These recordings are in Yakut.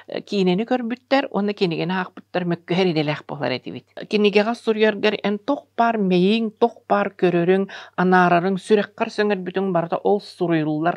Киинэни көрбүттэр уонна кинигэни аахпыттар мөккүһэр идэлээх буолар этибит. Кинигэҕэ суруйаргар эн туох баар мэйииҥ, туох баар көрөрүҥ, анаарарыҥ, сүрэххэр сөҥөрбүтүҥ барыта ол суруйуллар.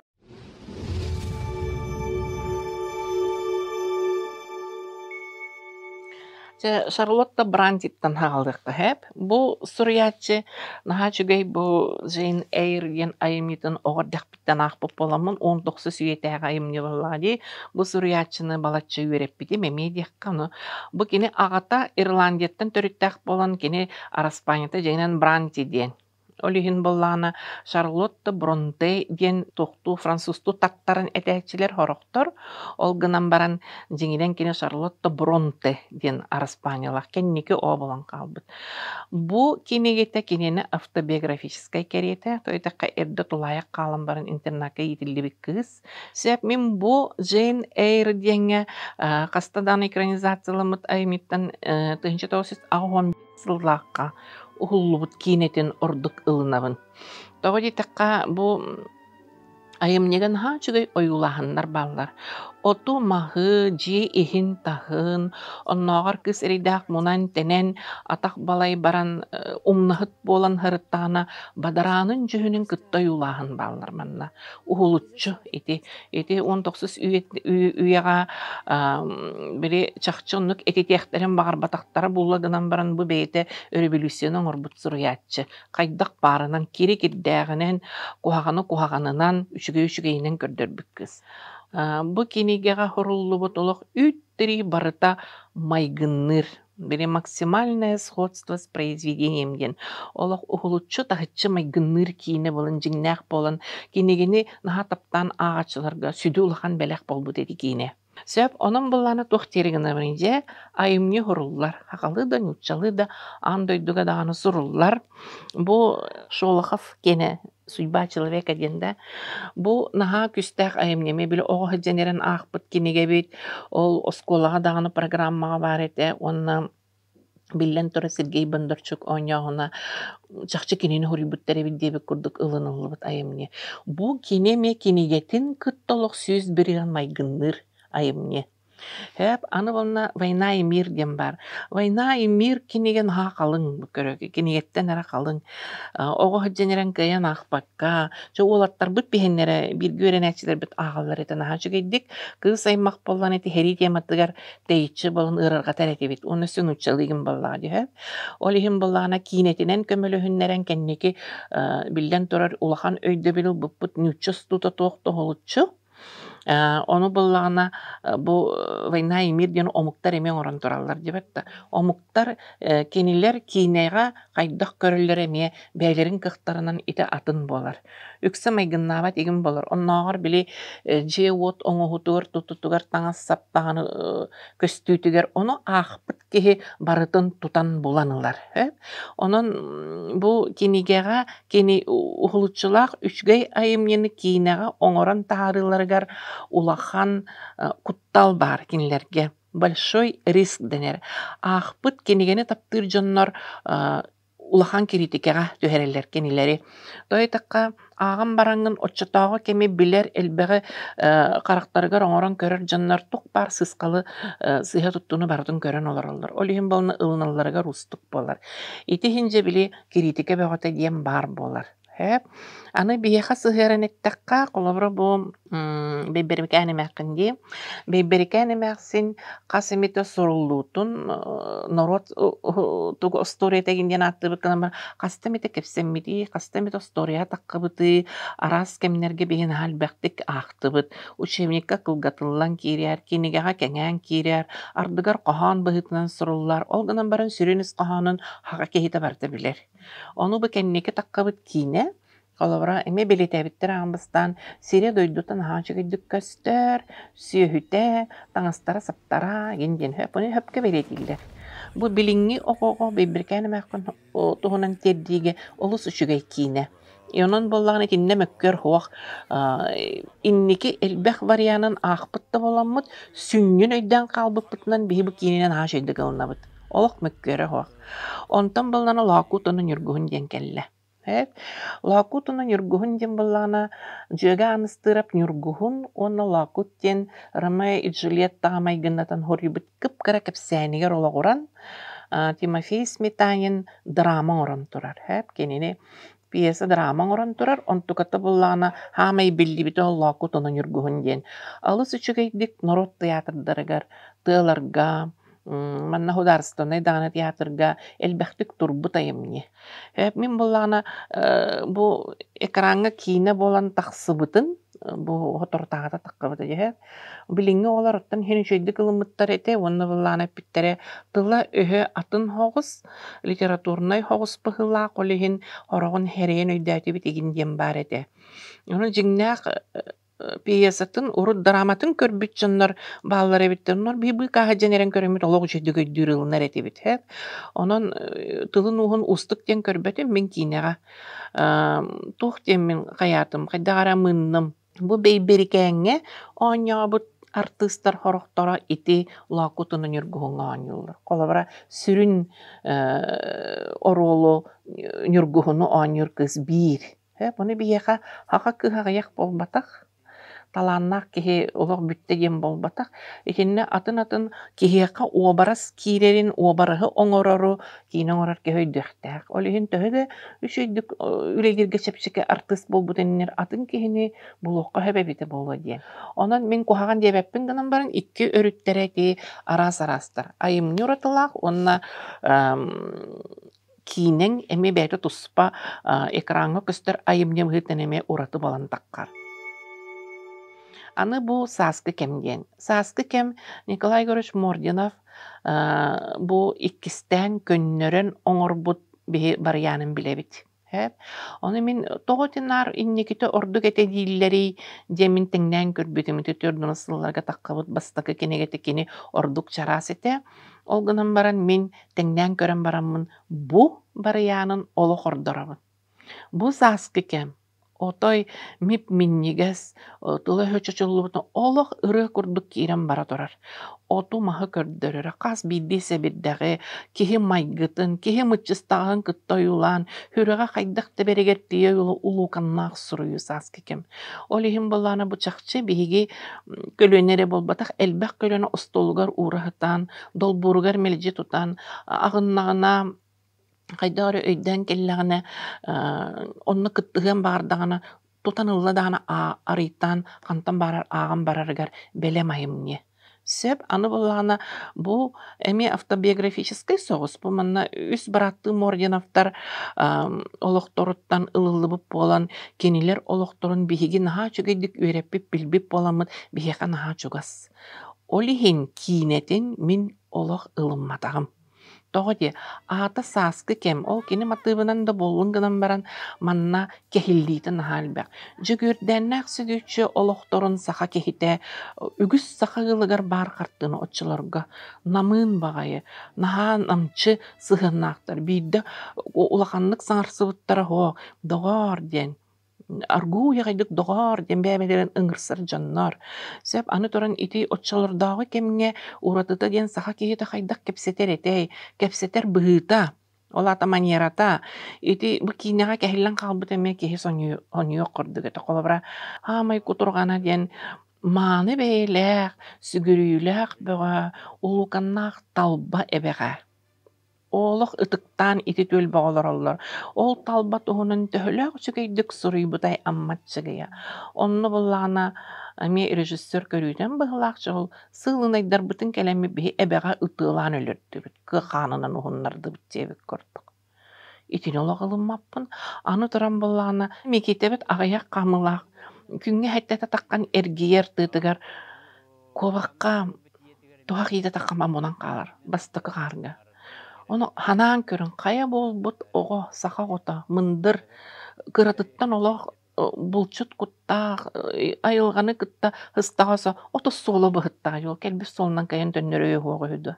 Чэ, Шарлотта Брантиттан хаалыахха сөп. Бу суруйааччы наһаа үчүгэй бу Джейн Эйр диэн айымньытын оҕо эрдэхпиттэн аахпыт буоламмын, 19 үйэтээҕи айымньы буоллаҕа дии. Бу суруйааччыны балачча үөрэппитим эмиэ диэххэ ону. Бу кини аҕата Ирландияттан төрүттээх буолан, кини араспаанньата дьиҥинэн Бранти диэн. Ол иһин буоллаҕына Шарлотта Бронте диэн туохтуу французтуу таттаран этээччилэр сорохтор. Ол гынан баран дьиҥинэн кини Шарлотта Бронте диэн араспаанньалаах кэнники оо буолан хаалбыт. Бу кинигэтэ кинини автобиографическай кэриэтэ, то эттэххэ эрдэ тулаайах хаалан баран интернакка иитиллибит кыыс. Сөп мин бу Джейн Эйр диэҥҥэ хаста даҕаны экранизацияламмыт айымньыттан 1980 сыллаахха уһуллубут киинэтин ордук ылынабын. Тоҕо диэтэххэ, бу айымньыга наһаа үчүгэй ойуулааһыннар бааллар. Оту-маһы, дьиэ иһин-таһын, оннооҕор кыыс эрэйдээх мунан-тэнэн, атах балай баран умнаһыт буолан сырыттаҕына бадараанын дьүһүнүн кытта ойуулааһын бааллар манна. Уһулуччу ити Ити 19 үйэҕэ били чахчы оннук этитиэхтэрин баҕарбатахтара буолла гынан баран бу бэйэтэ өрөбөлүүссүйэни оҥорбут суруйааччы хайдах баарынан кири кирдээҕинэн куһаҕаны куһаҕанынан үчүгэй үчүгэйинэн көрдөрбүт кыыс. Бу кинигэҕэ суруллубут олох үүт-тирии барыта майгынныыр Били максимальное сходство с произведением диэн олох уһулуччу таһыччы майгынныыр киинэ буолан дьиҥнээх буолан кинигини наһаа таптаан ааҕааччыларга сүдү улахан бэлэх буолбут ити киинэ. Сөп, онон былаана туох диэри гынабын дьэ айымньы суруллар, сахалыы да, нууччалыы да, аан дойдуга даҕаны суруллар. Бу Шолохов киэнэ «Судьба человека» диэн да бу наһаа күүстээх айымньы. Эмиэ били оҕо сылдьан эрэн аахпыт кинигэбит, ол оскуолаҕа даҕаны программаҕа баар этэ уонна биллэн турар Сергей Бондарчук оонньооһуна чахчы кинини суруйбуттар эбит диэбит курдук ылыныллыбыт айымньы. Бу кини эмиэ кинигэтин кытта олох 100% майгынныыр айымньы. Һээп, аны уонна «Война и мир» диэн баар. «Война и мир» кинигэ наһаа халыҥ көрө кинигэттэн эрэ халыҥ. Оҕо сылдьан эрэн кыайан аахпакка, чэ уолаттарбыт биһиннэрэ бииргэ үөрэнээччилэрбит ааҕаллар этэ наһаа үчүгэйдик. Кыыс аймах буоллан ити сэрии тематыгар тэйиччи буолан ыарырҕатар этибит. Уонна өссө нууччалыы буоллаҕа дии Ол иһин буоллаҕына киинэтинэн көмөлөһүннэрэн кэнники биллэн турар улахан өйдөбүл ылбыппыт нуучча устуута туох да уһулуччу. Ону буллаҕына бу «Война и мир» диэн омуктар эмиэ оҥорон тураллар диэбэт да. Омуктар кинилэр киинэҕэ хайдах көрөллөрө эмиэ бэйэлэрин кыахтарынан ити атын буолар. Үксэ майгыннаабат игин буолар. Оннооҕор били дьиэ-уот оҥоһутугар, тутутугар, таҥас-сап даҕаны көстүүтүгэр ону аахпыт киһи барытын тутан булан ылар. Онон бу кинигэҕэ кини уһулуччулаах үчүгэй айымньыны киинэҕэ оҥорон таһаарыыларыгар улахан куттал баар кинилэргэ. Большой риск дэнэр. Аахпыт кинигэни таптыыр дьоннор улахан кириитикэҕэ түһэрэллэр кинилэри. Тоҕо диэтэххэ, ааҕан бараҥҥын оччотооҕу кэми билэр элбэҕи харахтарыгар оҥорон көрөр дьоннор туох баар сыысхалы сыыһа туттууну барытын көрөн олороллор. Ол иһин буолна ылыналларыгар уустук буолар. Ити иһин дьэ били кириитикэ бөҕөтө диэн баар буолар. Һээп. Аны биһиэхэ сыһыаран эттэххэ, холобура бу Бэйбэрикээн эмээххин дии. Бэйбэрикээн эмээхсин хас эмитэ суруллуутун норуот тугу остуоруйата игин диэн ааттыыбыт гынан баран хаста эмитэ кэпсэммитий, хаста эмитэ остуоруйаҕа таххыбытый, араас кэмнэргэ биһи наһаа элбэхтик аахтыбыт. Учебникка кылгатыллан киирэр, кинигэҕэ кэҥээн киирэр, ардыгар хоһоон быһыытынан суруллар. Ол гынан баран сүрүн ис хоһоонун саха киһитэ барыта билэр. Ону бу кэнники таххабыт киинэ, холобура, эмиэ бэлиэтээбиттэр аан бастаан сирэ-дойдута наһаа үчүгэйдик көстөр, сүөһүтэ, таҥастара-саптара игин диэн сөп, ону сөпкө бэлиэтииллэр. Бу билиҥҥи оҕоҕо Бэйбэрикээн эмээххин туһунан тиэрдиигэ олус үчүгэй киинэ. И онон буоллаҕына итиннэ мөккүөр суох инники элбэх варианын аахпыт да буоламмыт, сүнньүн өйдөөн хаалбыппытынан биһи бу киинэнэн наһаа үчүгэйдик ылынабыт. Олох мөккүөрэ суох. Онтон буоллаҕына Лоокуут уонна Ньургуһун диэн кэллэ. Лоокуут уонна Ньургуһун диэн буоллаҕына, Дьүөгэ Ааныстыырап Ньургуһун уонна Лоокуут диэн Ромео и Джульеттаҕа майгыннатан хоруйбут кып-кыра кэпсээнигэр олоҕуран, Тимофей Сметанин драма оҥорон турар. Кинини пьеса драма оҥорон турар, онтуката буоллаҕына хаамай биллибитэ ол Лоокуут уонна Ньургуһун диэн. Алыс үчүгэйдик норуот тыйаатырдарыгар, тыаларга, манна художественнай даҕаны театрга элбэхтик турбут айымньы. Мин буоллаҕына бу экраҥҥа киинэ буолан тахсыбытын бу соторутааҕыта таххыбыта дьэ. Билиҥҥи оҕолор оттон иһин үчүгэйдик ылыммыттар этэ уонна былаан эппиттэрэ тыла-өһө атын соҕус, литературнай соҕус быһыылаах, ол иһин сороҕун эрэйэн өйдөөтүбүт игин диэн баар этэ. Ону дьиҥнээх пьесатын, урут драматын көрбүт дьоннор бааллар эбиттэр. Онон биир быыкааһы дьэн эрэн көрөммүт олох үчүгэйдик өйдүүр ылынар этибит. Онон тылын ууһун уустук диэн көрбөтүм мин киинэҕэ. Туох диэммин хайаатым, хайдах эрэ мыынным. Бу Бэйбэрикээҥҥэ оонньообут артыыстар сорохторо ити Лоокутуну Ньургуһуҥҥа оонньууллар. Холобура, сүрүн оруолу Ньургуһуну оонньуур кыыс биир. Ону биһиэхэ саха кыыһа аҕыйах буолбатах, талааннаах киһи олох бүттэ диэн буолбатах. Итиннэ атын-атын киһиэхэ уобарас киирэрин, уобараһы оҥорору киинэ оҥорор киһи өйдүөхтээх. Ол иһин төһө да үчүгэйдик үлэлииргэ чэпчэки артыыс буолбут иннинэ атын киһини булуохха сөп эбитэ буолуо диэн. Онон мин куһаҕан диэбэппин гынан баран икки өрүттэрэ ити араас-араастар. Айымньы уратылаах уонна киинэҥ эмиэ бэйэтэ туспа экраҥҥа көстөр айымньы быһыытынан эмиэ ураты буолан таххар. Аны бу сааскы кэм диэн. Сааскы кэм Николай Егорович Мординов бу иккистээн көннөрөн оҥорбут биһи барыйаанын билэбит. Ону мин тоҕо ити наар инникитэ ордук этэ дииллэрий диэн мин тэҥнээн көрбүтүм. Ити 40 сылларга таххыбыт бастакы кинигэтэ кини ордук чараас этэ. Ол гынан баран мин тэҥнээн көрөн бараммын бу барыйаанын олох ордоробун. Бу сааскы кэм отой мип-минньигэс, тыла-өһө чочуллубутун олох ырыа курдук киирэн бара турар. Оту-маһы көрдөрөрө, хас биирдии сэбирдэҕи, киһи майгытын, киһи мыччыстаҕын кытта ойуулаан, сүрэҕэ хайдах тэбэригэр тиийэ улууканнаах суруйуу сааскы кэм. Ол иһин былаана бу чахчы биһиги көлүөнэ эрэ буолбатах, элбэх көлүөнэ остуолугар уура сытан, долбууругар мэлдьи тутан, аҕыннаҕына хайдах эрэ өйдөөн кэллэҕинэ, онно кыттыһыан баҕардаҕына, тутан ылла даҕаны арыйтаан хантан баарар ааҕан барарыгар бэлэм айымньы. Сөп, аны буоллаҕына бу эмиэ автобиографическай соҕус. Бу манна үс бырааттыы Мординовтар олохторуттан ылыллыбыт буолан, кинилэр олохторун биһиги наһаа үчүгэйдик үөрэппит, билбит буоламмыт биһиэхэ наһаа чугас. Ол иһин киинэтин мин олох ылымматаҕым. Тоҕо диэ, аата сааскы кэм, ол кини матыыбынан да буоллун гынан баран, манна кэһиллиитэ наһаа элбэх. Дьөгүөрдээннээх сүдүччү олохторун саха киһитэ үгүс саха ыалыгар баар хартыына оччолорго намыын баҕайы, наһаа намчы сыһыаннаахтар. Биирдэ улаханнык саҥарсыбыттара һоо, доҕоор диэн аргыый аҕайдык доҕоор диэн бэйэ-бэйэлэрин ыҥырсар дьоннор. Сөп аны туран ити оччолордооҕу кэмҥэ уратыта диэн саха киһитэ хайдах кэпсэтэр этэй, кэпсэтэр быһыыта, ол аата манерата ити бу киинэҕэ кэһиллэн хаалбыт эмиэ киһи сонньуйуох курдук этэ. Холобура, хаамай кутурҕана диэн мааны бэйэлээх, сүгүрүйүүлээх бөҕө, улууканнаах талба эбэҕэ. Олох ытыктаан ити түөлбэҕэ олороллор. Ол талба туһунан төһөлөөх үчүгэйдик суруйбутай Аммаччыгыйа. Онно буоллаҕына эмиэ режиссер көрүүтэн быһыылаах дьол сыылынайдарбытын кэлэммит биһи эбэҕэ ытыалаан өлөрдүбүт, кыа хаанынан уһуннардыбыт диэбит курдук. Итини олох ылыммаппын. Аны туран буоллаҕына Микиитэбит аҕыйах хаамыылаах күҥҥэ сэттэтэ таххан эргийэр тыатыгар куобахха туһах иитэ таххан мунан хаалар бастакы хаарга. Ону санаан көрүҥ, хайа буолбут оҕо, саха оҕото мындыр, кыратыттан олох булчут куттаах, айылҕаны кытта ыстаҕас отус суолу быһыттаҕа дьол кэлбит суолунан кэлэн төннөрө үһү үһү дуо?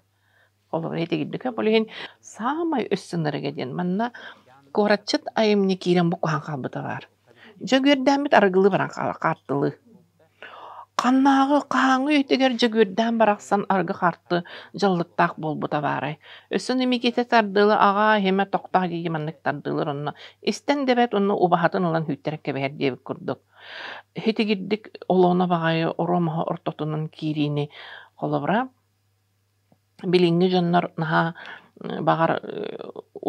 Холобура итигирдик ол иһин саамай өс сыннарыга диэн манна куоратчыт айымньы киирэн бу куһаҕан хаалбыта баар. Дьөгүөрдээммит арыгылыы баран хаалар, хааттылыы. Ханнааҕы хаһааҥҥы үйэтигэр Дьөгүөрдээн барахсан аргы харты дьаллыктаах буолбута баарай. Өссө Микиитэ тардыылы аҕаа иһимэ тохтоо дии маннык тардыылар онно истэн да эбээт уонна убаһатын ылан сүүттэрэн кэбиһэр диэбит курдук. Һитигирдик олуона баҕайы оруомаһа ортотунан киириини холобура билиҥҥи дьоннор наһаа баҕар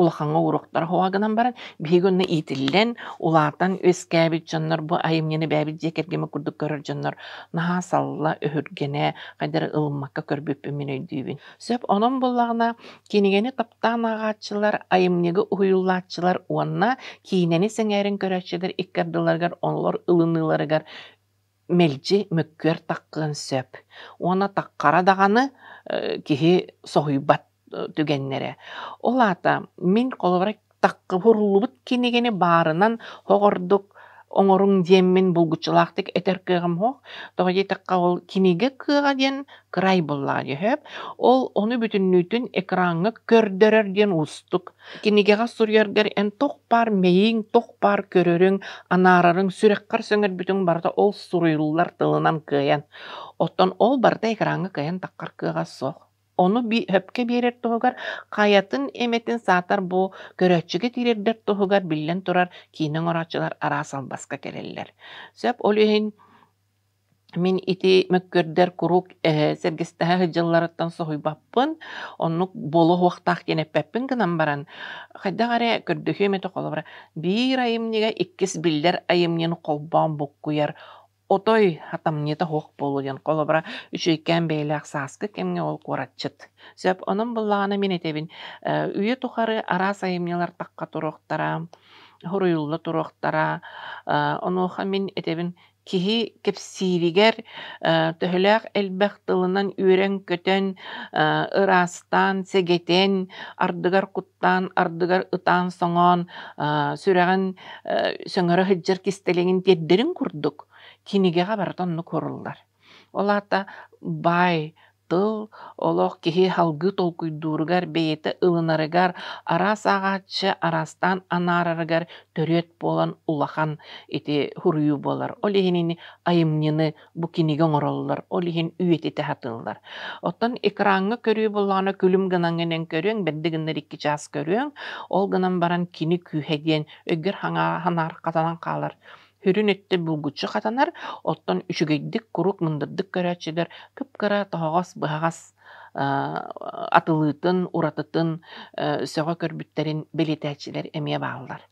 улахаҥҥа ууруохтара суоҕа гынан баран, биһиги онно иитиллэн, улаатан үөскээбит дьоннор бу айымньыны бэйэбит дьиэ кэргэммит курдук көрөр дьоннор наһаа салла, өһүргэнэ, хайдах эрэ ылыммакка көрбүппүн мин өйдүүбүн. Сөп, онон буоллаҕына кинигэни таптаан ааҕааччылар, айымньыга уһуйуллааччылар уонна киинэни сэҥээрэн көрөөччүлэр икки ардыларыгар олор ылыныыларыгар мэлдьи мөккүөр таххыан сөп уонна таххара даҕаны киһи соһуйбат түгэннэрэ. Ол аата мин холобура таххыруллубут кинигэни баарынан хоҕордук оҥоруҥ диэммин булгуччулаахтык этэр кыаҕым суох. Тоҕо диэтэххэ ол кинигэ кыаҕа диэн кырай буоллаҕа дии сөп. Ол ону бүтүннүүтүн экраҥҥа көрдөрөр диэн уустук. Кинигэҕэ суруйаргар эн туох баар мэйииҥ, туох баар көрөрүҥ, анаарарыҥ, сүрэххэр сөҥөрбүтүҥ барыта ол суруйуллар тылынан кыайан. Оттон ол барыта экраҥҥа кыайан таххар кыаҕа суох. Ону сөпкө биэрэр туһугар хайатын эмэтин саатар бу көрөөччүгэ тириэрдэр туһугар биллэн турар киинэ оҥорооччулар араас албаска кэлэллэр. Сөп ол иһин мин ити мөккүөрдэр куруук сэргэстэһэ сылдьалларыттан соһуйбаппын, оннук буолуо суохтаах диэн эппэппин гынан баран, хайдах эрэ көрдөһүөм этэ холобура, биир айымньыга иккис биллэр айымньыны холбоон буккуйар отой хатамньыта суох буолуо диэн холобура үчүгэйкээн бэйэлээх сааскы кэмҥэ ол куоратчыт. Сөп, онон буоллаҕына мин этэбин, үйэ тухары араас айымньылар тахха туруохтара, суруйулла туруохтара, онуоха мин этэбин киһи кэпсииригэр төһөлөөх элбэх тылынан үөрэн-көтөн, ыраастаан, сэгэтэн, ардыгар куттаан, ардыгар ытаан-соҥоон, сүрэҕин сөҥөрө сылдьар кистэлэҥин тиэрдэрин курдук, кинигэҕэ барыта оннук суруллар. Ол аата баай тыл олох киһи салгыы толкуйдууругар, бэйэтэ ылынарыгар, араас ааҕааччы араастаан анаарарыгар төрүөт буолан улахан ити суруйуу буолар. Ол иһин ини айымньыны бу кинигэ оҥороллор, ол иһин үйэтитэ сатыыллар. Оттон экраҥҥа көрүү буоллаҕына күлүм гынаҥҥынан көрүөҥ, бэрди гыннар 2 чаас көрүөҥ, ол гынан баран кини күүһэ диэн өйгөр хаҥаа хатанан хаалар. Сүрүн өттө булгуччу хатанар, оттон үчүгэйдик куруук мындырдык көрөөччүлэр кып-кыра тоһоҕос быһаҕас атылыытын, уратытын сөҕө көрбүттэрин бэлиэтээччилэр эмиэ бааллар.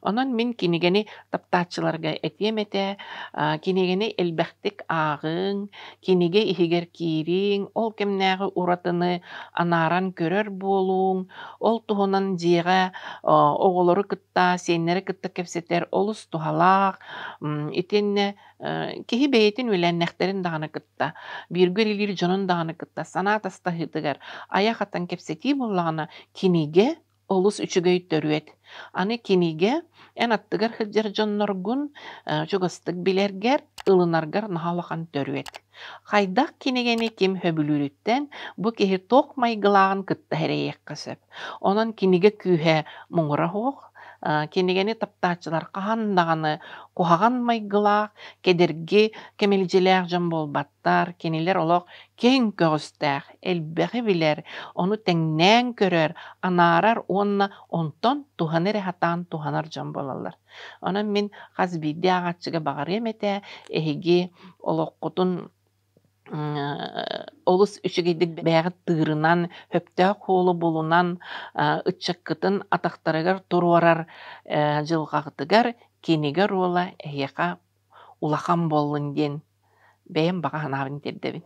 Онон мин кинигэни таптааччыларга этиэм этэ, кинигэни элбэхтик ааҕыҥ, кинигэ иһигэр киириҥ, ол кэмнээҕи уратыны анааран көрөр буолуҥ, ол туһунан дьиэҕэ оҕолору кытта, сиэннэри кытта кэпсэтэр олус туһалаах. Итиэннэ киһи бэйэтин үөлээннэхтэрин даҕаны кытта, бииргэ үлэлиир дьонун даҕаны кытта санаа атастаһыытыгар айах атан кэпсэтии буоллаҕына, кинигэ олус үчүгэй төрүөт. Аны кинигэ эн аттыгар сылдьар дьонноргун чугастык билэргэр, ылынаргар наһаа улахан төрүөт. Хайдах кинигэни ким сөбүлүүрүттэн бу киһи туох майгылааҕын кытта сэрэйиэххэ сөп. Онон кинигэ күүһэ муҥура суох. Кинигэни таптааччылар хаһан даҕаны куһаҕан майгылаах, кэдэрги кэмэлдьилээх дьон буолбаттар. Кинилэр олох киэҥ көҕүстээх, элбэҕи билэр, ону тэҥнээн көрөр, анаарар уонна онтон туһаны эрэ сатаан туһанар дьон буолаллар. Онон мин хас биирдии ааҕааччыга баҕарыам этэ, эһиги олоххутун олус үчүгэйдик бэйэҕит тыырынан, сөптөөх суолу булунан, ыччаккытын атахтарыгар туруорар дьылҕаҕытыгар кинигэ оруола эһиэхэ улахан буоллун диэн бэйэм баҕа санаабын тиэрдэбин.